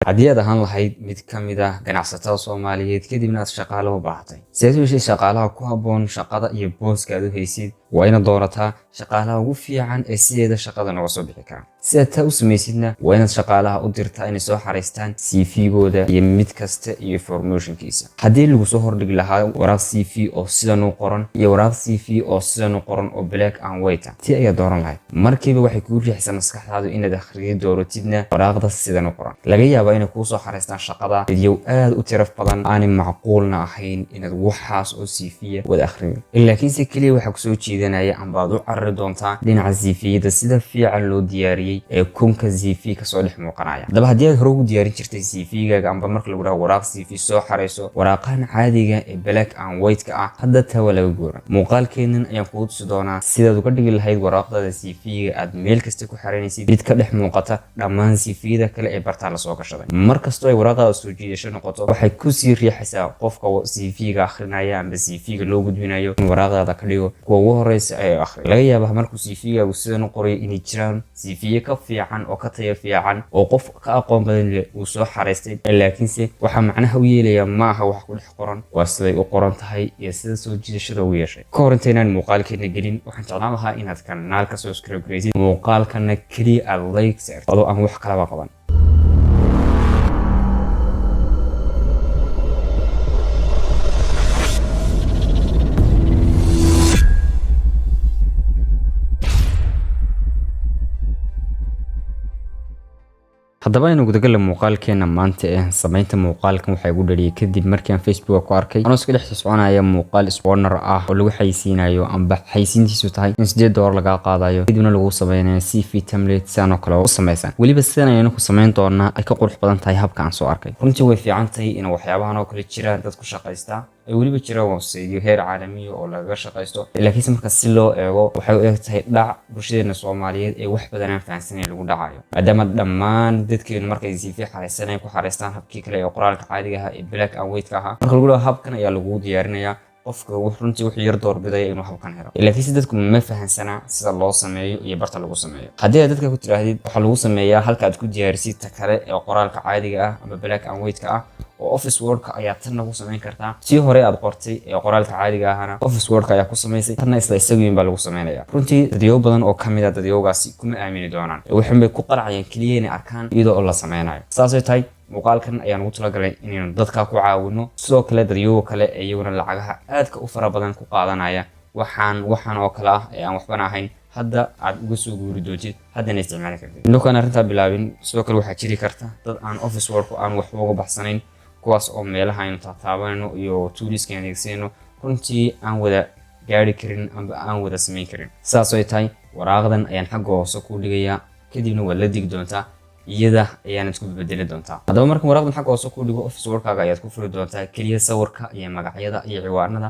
Haddii aad ahaan lahayd mid ka mid ah ganacsatada Soomaaliyeed, kadibna aad shaqaale u baahatay, si aad u heshay shaqaalaha ku habboon shaqada iyo booska aad u haysid, waa inaad doorataa shaqaalaha ugu fiican ee sideeda shaqada noga soo bixi kara. Si aad taa u samaysidna, waa inaad shaqaalaha u dirtaa inay soo xaraystaan CV-gooda iyo mid kasta iyo informationkiisa. Haddii lagu soo hordhigi lahaa waraaq CV oo sidan u qoran iyo waraaq CV oo sidan u qoran oo black and white ah, tii ayaad dooran lahayd? Markiiba waxay kuu riixaysaa maskaxdaadu inaad akhriyo dooratidna waraaqda sidan u qoran. Laga yaabaa inay kuu soo xaraystaan shaqada dadyow aad u tiraf badan, aanay macquulna ahayn inaad waxaas oo CV wada akhriyo, laakiinse keliya waxaa kusoo jiidanaya ambaad u carari doontaa dhinaca CV-yada sida fiican loo diyaariyey ee kunka CV kasoo dhex muuqanaya. Haddaba, haddii aad hore ugu diyaarin jirtay CV-gaaga, amba marka lagu dhaho waraaq CV soo xarayso, waraaqahan caadiga ee black and white-ka ah, hadda taa waa laga guuran. Muuqaalkeennan ayaan kugu tusi doonaa sidaad uga dhigi lahayd waraaqdada CV-ga aad meel kasta ku xaranaysid mid ka dhex muuqata dhammaan CV-yada kale ee bartaa lasoo gashaday. Mar kastoo ay waraaqdaada soo jiidasho noqoto, waxay kusii riixaysaa qofka CV-ga akhrinaya amba CV-ga loo gudbinayo in waraaqdaada ka dhigo kuwa ugu horeysa ee akhri. Laga yaabaa markuu CV-gaagu sidan u qorayo inay jiraan CV ka fiican oo ka tayo fiican oo qof ka aqoon badan leh uu soo xaraystay, laakiinse waxaa macnaha u yeelaya ma aha wax ku dhex qoran, waa siday u qoran tahay iyo sida soo jiidashada ugu yeeshay. Ka hor intaynaan muuqaalkeena gelin, waxaan jeclaan lahaa inaad kanaalka subscribe garaysid, muuqaalkana keliya aad like saarto adoo aan wax kalaba qaban. Haddaba aynu gudagala muuqaalkeena maanta. Eh, samaynta muuqaalkan waxaa igu dhaliyay kadib markii aan Facebooka ku arkay anoo iska dhex soconaya muuqaal sponsor ah oo lagu xaysiinayo, amba xaysiintiisu tahay in $8 lagaa qaadayo, kadibna lagu sameynayo CV template sidan oo kale oo u samaysan. Weliba sidan ayaynu ku samayn doonaa ay ka qurux badan tahay habka aan soo arkay. Runtii way fiican tahay in waxyaabahan oo kale jiraan, dad ku shaqaysta ay weliba jiraan, websiteyo heer caalamiya oo lagaga shaqaysto, laakiinse marka si loo eego waxay u eg tahay dhac bulshadeena Soomaaliyeed ee wax badan aan fahansanayn lagu dhacayo, maadaama dhammaan dadkeenu markay CV xareysanayaan ku xareystaan habkii kale ee qoraalka caadiga ahaa ee black and white ka ahaa. Marka lagu dhaho habkan ayaa lagu diyaarinayaa, qofka runtii wuxuu yar doorbidaya inuu habkan helo, laakiinse dadku ma fahansana sida loo sameeyo iyo barta lagu sameeyo. Haddii aad dadka ku tiraahdid waxaa lagu sameeyaa halka aad ku diyaarisid ta kale ee qoraalka caadiga ah ama black and white ka ah oo Office Wordka ayaa tanna ku samayn kartaa, tii hore aad qortay ee qoraalka caadiga ahana Office Wordka ayaa ku samaysay, tanna isla isaguin baa lagu sameynaya. Runtii dadyow badan oo kamid a dadyowgaasi kuma aamini doonaan, waxun bay ku qaracayaan keliya inay arkaan iyadoo oo la sameynayo. Saasay tahay, muuqaalkan ayaan ugu talagalay inaynu dadka ku caawino, sidoo kale dadyowga kale ee iyaguna lacagaha aadka u fara badan ku qaadanaya waxaan oo kale ah ee aan waxbana ahayn hadda aad uga soo guuri doontid, haddana isticmaali kartid. Indokaan arrintaa bilaabin, sidoo kale waxaa jiri karta dad aan Office Wordku aan waxba uga baxsanayn, kuwaas oo meelaha aynu taataabanayno iyo toolskan adeegsanayno runtii aan wada gaari karin amba aan wada samayn karin. Saas ay tahay, waraaqdan ayaan xagga hoose ku dhigayaa, kadibna waad la digi doontaa, iyada ayaanad ku bedeli doontaa. Haddaba, markan waraaqdan xagga hoose ku dhigo, Office Wordkaaga ayaad ku furi doontaa. Keliya sawirka iyo magacyada iyo ciwaanada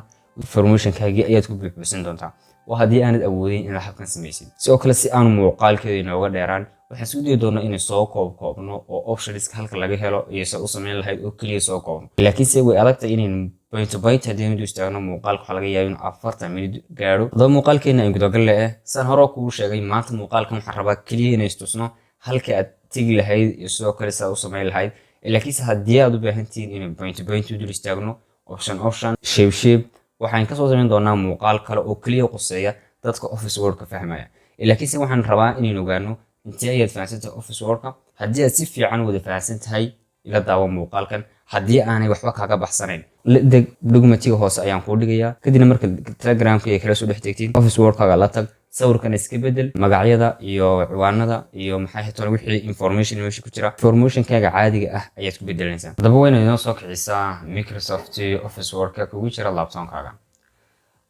informationkaagii ayaad ku buuxbuuxin doontaa. Waa haddii aanad awoodin inaad habkan samaysid. Sidoo kale, si aanu muuqaalkeeda inooga dheeraan, waxaan isku dayi doonaa inay soo koobkoobno oo optionska halka laga helo iyo sa u samayn lahayd oo keliya soo koobno, laakiinse way adagtahay inaynu point to point haddii aynu istaagno. Muuqaalka waxaa laga yaaba inuu 40 minute gaadho. Haddaba, muuqaalkeena aan gudagal eh, saan hore kugu sheegay, maanta muuqaalkan waxaan rabaa keliya inay istusno halka aad tegi lahayd iyo sidoo kale sidaad u samayn lahayd. Laakiinse haddii aad u baahan tihiin inay point to point u dul istaagno, option option, shape shape, waxaan kasoo samayn doonaa muuqaal kale oo keliya quseeya dadka Office Wordka fahmaya. Laakiinse waxaan rabaa inaynu ogaano intee ayaad fahansantahay Office Wordka. Haddii aad si fiican wada fahansan tahay, ila daawo muuqaalkan. Haddii aanay waxba kaaga baxsanayn, deg documentiga hoose ayaan kuu dhigayaa. Kadibna marka Telegramka iyo kala soo dhex tegtid, Office Wordkaaga la tag, sawirkan iska bedel, magacyada iyo ciwaanada iyo maxay xitoon wixii information meesha ku jira, informationkaaga caadiga ah ayaad ku bedelanaysaa. Haddaba, waa inaad inoo soo kicisaa Microsoft Office Wordka kugu jira laptopkaaga.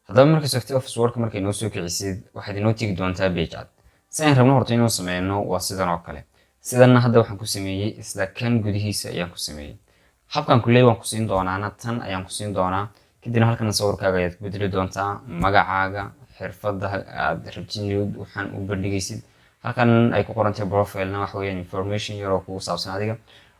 Haddaba, Microsoft Office Wordka markay inoo soo kicisid, waxaad inoo tegi doontaa page cad. Si aan rabno horta inuu sameyno waa sidan oo kale. Sidanna hadda waxaan ku sameeyey isla kan gudihiisa ayaan ku sameeyey. Habkan kuley waan ku siin doonaana, tan ayaan ku siin doonaa. Kadibna halkan sawirkaaga ayaad ku bedeli doontaa, magacaaga, xirfadda aad rabtid waxaan u bandhigaysid. Halkan ay ku qoran tahay profilena waxa weeyaan information yar oo kugu saabsan adiga.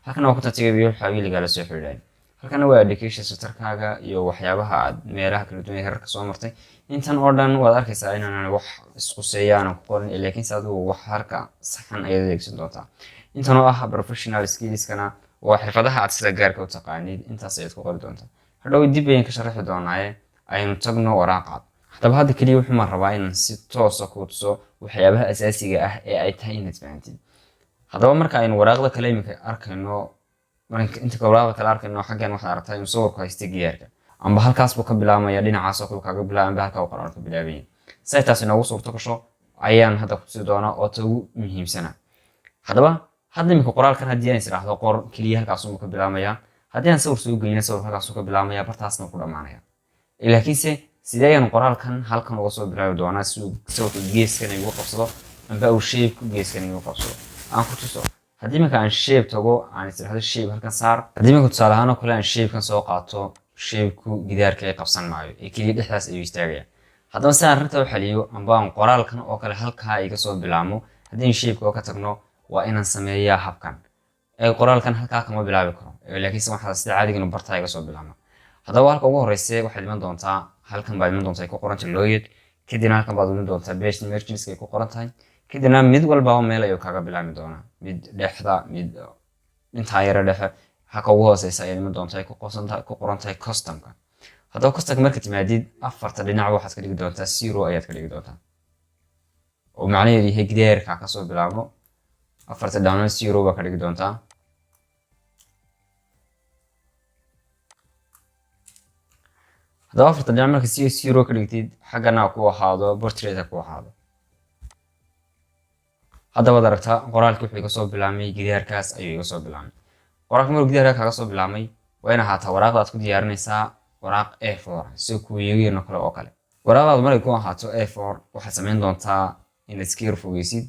Halkan waa ku tartiibiyo waxyaabihii soo xidhiidhay. Halkan waa education sectorkaaga iyo waxyaabaha aad meelaha kala duwan ee heerarka soo martay. Intan oo dhan waad arkaysaa inaanan wax isquseeya aanan ku qorin, laakiinse adigu wax harka saxan ayaad adeegsan doontaa. Intan oo ah professional skillskana Waa xirfadaha aad sida gaarka u taqaanid, intaas ayaad ku qori doontaa. Hadhow dib ayaan ka sharaxi doonaaye, aynu tagno waraaqaad. Haddaba hadda keliya wuxuumaan rabaa inaan si toosa kuu tuso waxyaabaha asaasiga ah ee ay tahay inaad fahantid. Haddaba marka aynu waraaqda kale iminka arkayno, marka inta waraaqda kale arkayno, xaggan waxaad aragtaa inuu sawirku haysta gidaarka, amba halkaas buu ka bilaabmaya, dhinacaas oo kale kaaga bilaabay, amba halkaa uu qoraal ka bilaabaya. Si taas inoogu suurto gasho ayaan hadda ku tusi doonaa oo ta ugu muhiimsana. Haddaba hadda iminka qoraalkan haddii aan is idhaahdo qor, keliya halkaasuu ka bilaabmaya. Haddii aan sawir soo gelina, sawir halkaasuu ka bilaabmaya, bartaasna ku dhamaanaya. Laakiinse sidee ayaan qoraalkan halkan uga soo bilaabi doonaa si uu sawirka geeskan igu qabsado, amba uu shape geeskan igu qabsado? Aan ku tuso. Haddii iminka aan shape tago, aan is idhaahdo shape halkan saar, haddii iminka tusaale ahaan oo kale aan shape-kan soo qaato, shape-ku gidaarka ay qabsan maayo ee keliya dhexdaas ayuu istaagaya. Haddaba si aan arrinta u xaliyo, amba aan qoraalkan oo kale halkaa iga soo bilaabmo, haddii aan shape-ka oo ka tagno, waa inaan sameeyaa habkan. Ee qoraalkan halkaa kama bilaabi karo, laakiinse waxaa sida caadiga inuu bartaa iga soo bilaabmo. Haddaba halka ugu horeyse waxaad iman doontaa halkan baad iman doontaa ay ku qoran tahay layout. Kadibna halkan baad iman doontaa page margins ay ku qoran tahay. Kadibna mid walbaba meel ayuu kaaga bilaabmi doonaa, mid dhexda, mid intaa yara dhexe. Halka ugu hooseysa ayaad iman doontaa ay ku qoran tahay customka. Haddaba customka marka timaadid, afarta dhinac waxaad ka dhigi doontaa zero ayaad ka dhigi doontaa, oo macnaheedu yahay gidaarka kasoo bilaabmo. Afarta dhinacna zero baa ka dhigi doontaa. Haddaba afarta dhinac marka si zero ka dhigtid, xaggana ku ahaado portrait ha ku ahaado. Hadda waad aragtaa, qoraalkii wuxuu iga soo bilaabmay gidaarkaas ayuu iga soo bilaabmay. Qoraalka markuu gidaarka kaga soo bilaabmay, waa in ahaataa waraaqda aad ku diyaarinaysaa waraaq A4, sida kuwiyageeno kale oo kale. Waraaqdaadu markay ku ahaato A4, waxaad samayn doontaa inaad iska yar fogeysid.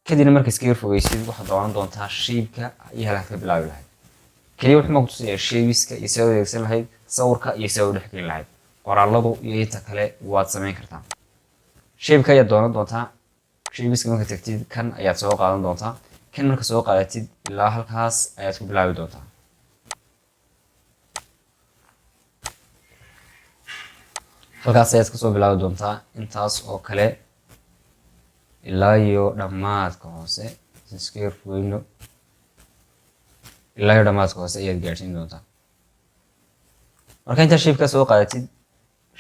Kadibna marka iska yar fogeysid, waxaad dooran doontaa shape-ka iyo halkaad ka bilaabi lahayd. Keliya wuxuu ku tusayaa shapeska iyo sida u adeegsan lahayd sawirka iyo sida u dhex gelin lahayd qoraaladu, iyo inta kale waad samayn kartaa. Shape-ka ayaad dooran doontaa. Shapeska marka tagtid, kan ayaad soo qaadan doontaa. Kan marka soo qaadatid, ilaa halkaas ayaad ku bilaabi doontaa. Halkaas ayaad kasoo bilaabi doontaa intaas oo kale ilaa iyo dhammaadka hoose. Iska yar fogeyno, ilaa iyo dhammaadka hoose ayaad gaadhsiin doontaa. Marka intaa shape-ka soo qaadatid,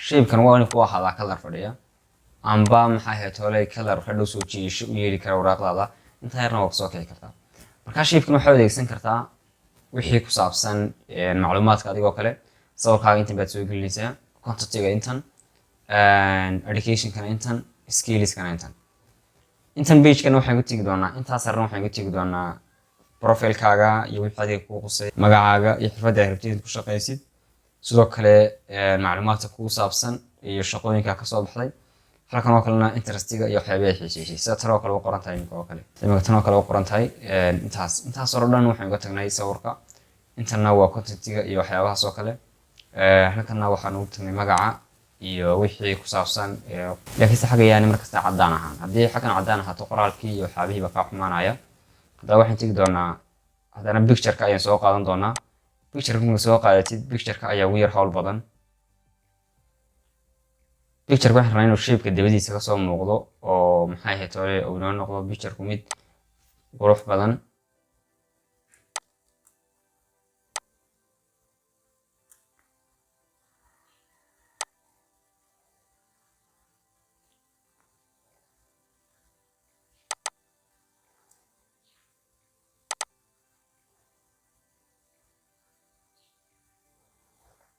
shape-kan waa inuu ku ahaadaa color fadhiya, amba maxaa ahayd hole color hadhow soo jiidasho u yeeli kara waraaqdaada. Intaa yarna waa kusoo kici kartaa. Marka shape-kan waxaad adeegsan kartaa wixii ku saabsan macluumaadka adigoo kale. Sawirkaaga intan baad soo gelinaysaa, contactiga intan, educationkana intan, skillskana intan. Intan pagekana waxaan ku tegi doonaa, intaas sarena waxaan ku tegi doonaa profilekaaga iyo wixii adiga kuu qusay, magacaaga iyo xirfadda aad rabtid inaad ku shaqaysid, sidoo kale macluumaadka kugu saabsan iyo shaqooyinka kasoo baxday. Halkan oo kalena interestiga iyo waxyaabaha ay xiiseysay, sida tan oo kale u qoran tahay iminka oo kale, iminka tan oo kale u qoran tahay. Intaas oo dhan waxaan uga tagnay sawirka. Intanna waa contactiga iyo waxyaabahaas oo kale. Halkanna waxaan ugu tagnay magaca iyo wixii ku saabsan. Laakiinse xagga yaani markasta caddaan ahaan, haddii xaggan caddaan ahaato, qoraalkii iyo waxyaabihii baa kaa xumaanaya. Haddaba waxaan tegi doonaa, haddana pictureka ayaan soo qaadan doonaa. Pictureka marka soo qaadatid, pictureka ayaa ugu yar hawl badan. Pictureka waxaan rabnaa inuu shape-ka dabadiisa kasoo muuqdo, oo maxay ahayd hore uu inoo noqdo pictureku mid qurux badan.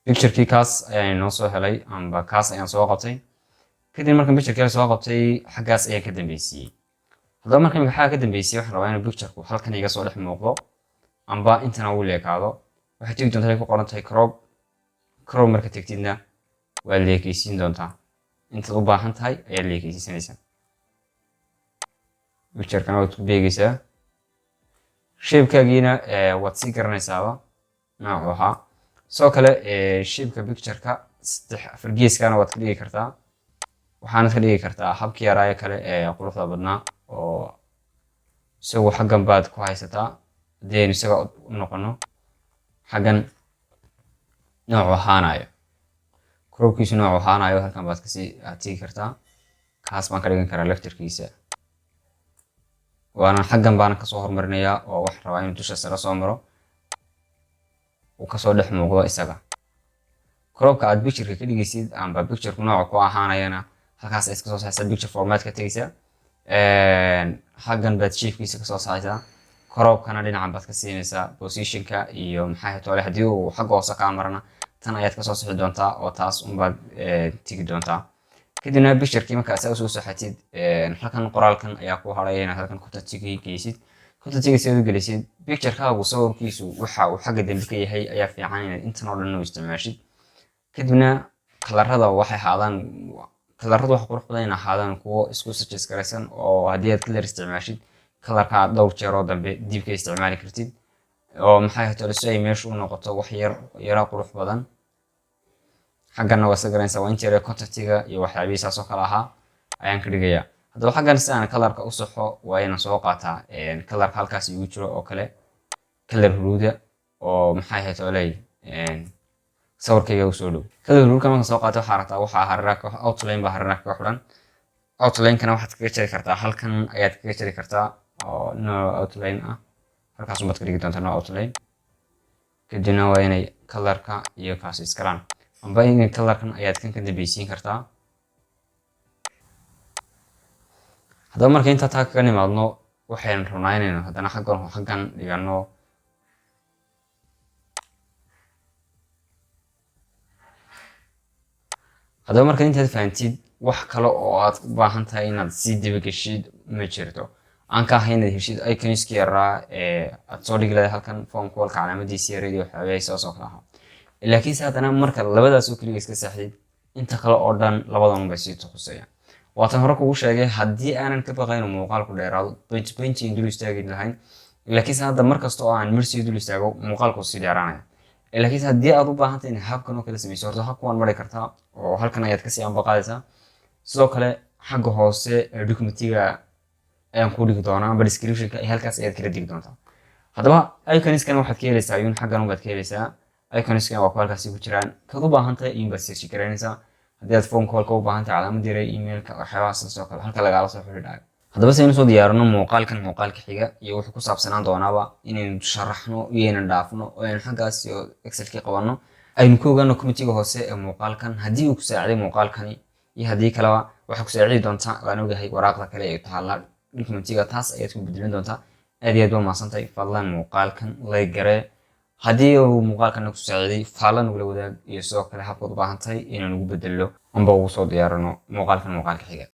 Picturekii kaas ayaan inoo soo helay, amba kaas ayaan soo qabtay. Kadib markaan picturekii soo qabtay, xaggaas ayaan ka dambeysiiyey. Haddaba marka imika xagga ka dambeysiyey, waxaan rabaa inuu pictureku halkan iga soo dhex muuqdo, amba intana uu leekaado. Waxaad tegi doontaa ay ku qoran tahay crop. Crop marka tegtidna, waad leekeysiin doontaa. Intaad u baahan tahay ayaad leekeysiisanaysaa. Picturekana waad ku beegaysaa. Shapekaagiina waad sii garanaysaaba noocu ahaa. Sidoo kale shapeka pictureka saddex afar geeskana waad ka dhigi kartaa. Waxaanad ka dhigi kartaa habkii yaraayo kale ee quruxda badnaa, oo isagu xaggan baad ku haysataa. Haddii aynu isaga u noqono, xaggan noocu ahaanayo, cropkiisu noocu ahaanayo, halkan baad kasii aad tigi kartaa. Kaas baan ka dhigan karaa laftirkiisa. Waana xaggan baana kasoo hormarinayaa oo waxaan rabaa inuu dusha sare soo maro, uu kasoo dhex muuqdo isaga. Cropka aad pictureka ka dhigaysid amba pictureka nooca ku ahaanayana halkaas ayaad kasoo saxaysaa, picture format ka tegaysaa, xaggan baad shapekiisa kasoo saxaysaa, cropkana dhinacan baad ka siinaysaa positionka iyo maxaa tole. Haddii uu xagga hoose kaa marana tan ayaad kasoo sixi doontaa oo taas unbaad tigi doontaa. Kadibna picturekii markaa saa usoo saxatid, halkan qoraalkan ayaa ku haraya inaad halkan contentiga geysid. Contentiga si aad u gelisid, picturekaagu sawirkiisu waxa uu xagga dambe ka yahay ayaa fiican inaad intan oo dhan u isticmaashid. Kadibna colorada waxay ahaadaan, coloradu waxa qurux badan in ahaadaan kuwo isku suggest garaysan, oo haddii aad color isticmaashid colorka aad dhowr jeer oo dambe dib ka isticmaali kartid, oo maxay tole si ay meeshu u noqoto wax yar yara qurux badan. Xaggana waa isla garanaysaa, waa inta yare contentiga iyo waxyaabihii saas oo kale ahaa ayaan ka dhigayaa. Haddaba xaggan si aan colorka u saxo, waa inaan soo qaataa colorka halkaas igu jiro oo kale, color huruuda oo maxay ahayd oley sawirkayga u soo dhow. Color huruudka markaan soo qaato, waxaa rabtaa waxaa hareeraha outline baa hareeraha kaga xidhan. Outline-kana waxaad kaga jari kartaa, halkan ayaad kaga jari kartaa oo no outline ah, halkaas unbaad ka dhigi doontaa no outline. Kadibna waa inay colorka iyo kaasi iskalaan, amba in colorkan ayaad kan ka dambeysiin kartaa. Haddaba marka intaa taa kaga nimaadno, waxaynu rabnaa inaynu haddana xaggan dhigano Haddaba marka intaad fahantid, wax kale oo aad u baahan tahay inaad sii dibageshid ma jirto, aan ka ahay inaad heshid iconski yaraa ee aad soo dhigi lahayd halkan, form callka calaamadiisi yareed iyo waxyaabaha saas oo kale ahaa. Laakiinse haddana marka labadaas oo keliya iska saaxdid, inta kale oo dhan labadan bay sii tuqusayaan. Waatan hore kugu sheegay, haddii aanan ka baqayn inuu muuqaalku dheeraado, point point in dul istaagi lahayn. Laakiinse hadda mar kasta oo aan mir sii dul istaago, muuqaalku sii dheeraanaya. Laakiinse haddii aad u baahan tahay in habkan oo kale samayso, horta habkan waan mari kartaa oo halkan ayaad kasii ambaqaadaysaa. Sidoo kale xagga hoose ee documentiga ayaan kuu dhigi doonaa amba descriptionka, iyo halkaas ayaad kala digi doontaa. Haddaba iconskan waxaad ka helaysaa iyuun xaggan baad ka helaysaa. Iconskan waa kuwa halkaasi ku jiraan, kaad u baahan tahay iyuun baad search garaynaysaa. Haddii aad phone callka u baahan tahay, calaamad yare, emailka, waxyaabahaas sidoo kale halka lagaala soo xidhiidhayo. Haddaba si aynu soo diyaarino muuqaalkan, muuqaalka xiga iyo wuxuu ku saabsanaan doonaaba inaynu sharaxno iyo aynu dhaafno oo aynu xaggaas iyo excelkii qabanno, aynu ku ogaano committee hoose ee muuqaalkan haddii uu ku saaciday muuqaalkani iyo haddii kaleba. Waxaa ku saacidi doontaa, waan ogahay, waraaqda kale ee taalla documentiga, taas ayaad ku bedelin doontaa. Aad iyo aad baa mahadsantahay. Fadlan muuqaalkan like garee haddii uu muuqaalkan ku saaciday, faalla nagula wadaag iyo sidoo kale habkaad u baahan tahay inaan ugu bedello amba ugu soo diyaarino muuqaalkan muuqaalka xiga.